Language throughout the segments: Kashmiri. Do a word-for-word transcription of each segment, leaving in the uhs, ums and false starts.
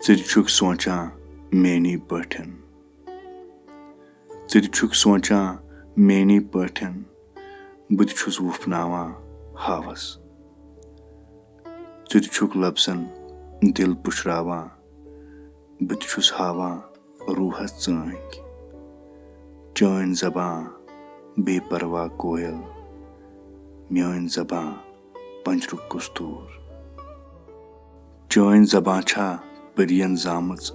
ژٕ تہِ چھُکھ سونٛچان میٛٲنی پٲٹھۍ۔ ژٕ تہِ چھُکھ سونٛچان میٛٲنی پٲٹھۍ۔ بہٕ تہِ چھُس وُپھناوان ہاوَس۔ ژٕ تہِ چھُکھ لفظن دِل پُشراوان۔ بہٕ تہِ چھُس ہاوان روحس ژٲنٛگۍ۔ چٲنۍ زبان بے پرواہ کویل، میٲنۍ زبان پنجرُک کستوٗر۔ چٲنۍ زبان چھا پٔرین زامٕژ،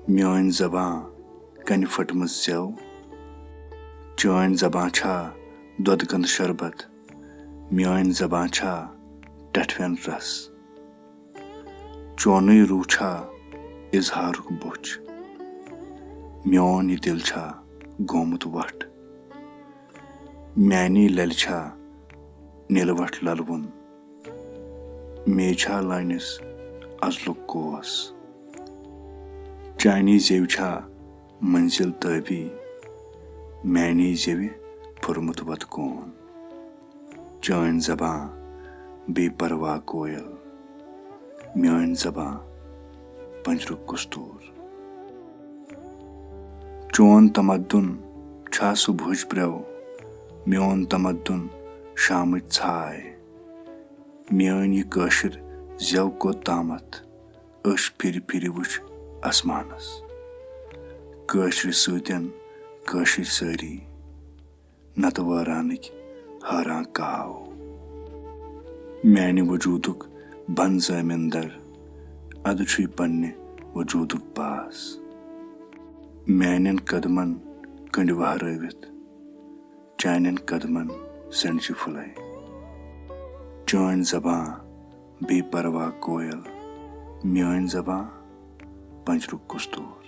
میٲنۍ زبان کنہِ پھٔٹمٕژ زٮ۪و؟ چٲنۍ زبان چھا دۄدٕ گنٛد شربت، میٲنۍ زبان چھا ٹٹھوٮ۪ن رس؟ چونُے روح چھا اظہارُک بوٚچھ؟ میون یہِ دِل چھا گوٚمُت وٹھ؟ میانی للہِ چھا نِلہٕ وٹھ للوُن؟ مے چھا لٲنِس ازلُک کوس؟ چانی زیوِ چھا منزل تٲبی؟ میانی زیوِ پھُرمُت وتہٕ کون؟ چٲنۍ زبان بے پرواہ کویل، میٲنۍ زبان پنجرُک کستوٗر۔ چون تمدُن چھا صبحٕچ پرٛٮ۪و، میون تمدُن شامٕچ ژھاے؟ میٲنۍ یہِ کٲشِر زٮ۪و کوٚت تامتھ أچھ پھِرِ پھِرِ وٕچھ آسمانس۔ کٲشرِ سۭتٮ۪ن کٲشِرۍ سٲری، نتہٕ وٲرانٕکۍ حٲران کاو۔ میانہِ وجوٗدُک بن زٲمیٖندر، ادٕ چھُے پننہِ وجوٗدُک باس۔ میانٮ۪ن قدمن کنڈِ وہرٲوِتھ، چانٮ۪ن قدمن سنڈجہِ پھُلے۔ چٲنۍ زبان بے پرواہ کویل، میٲنۍ زبان پنجرُک کستوٗر۔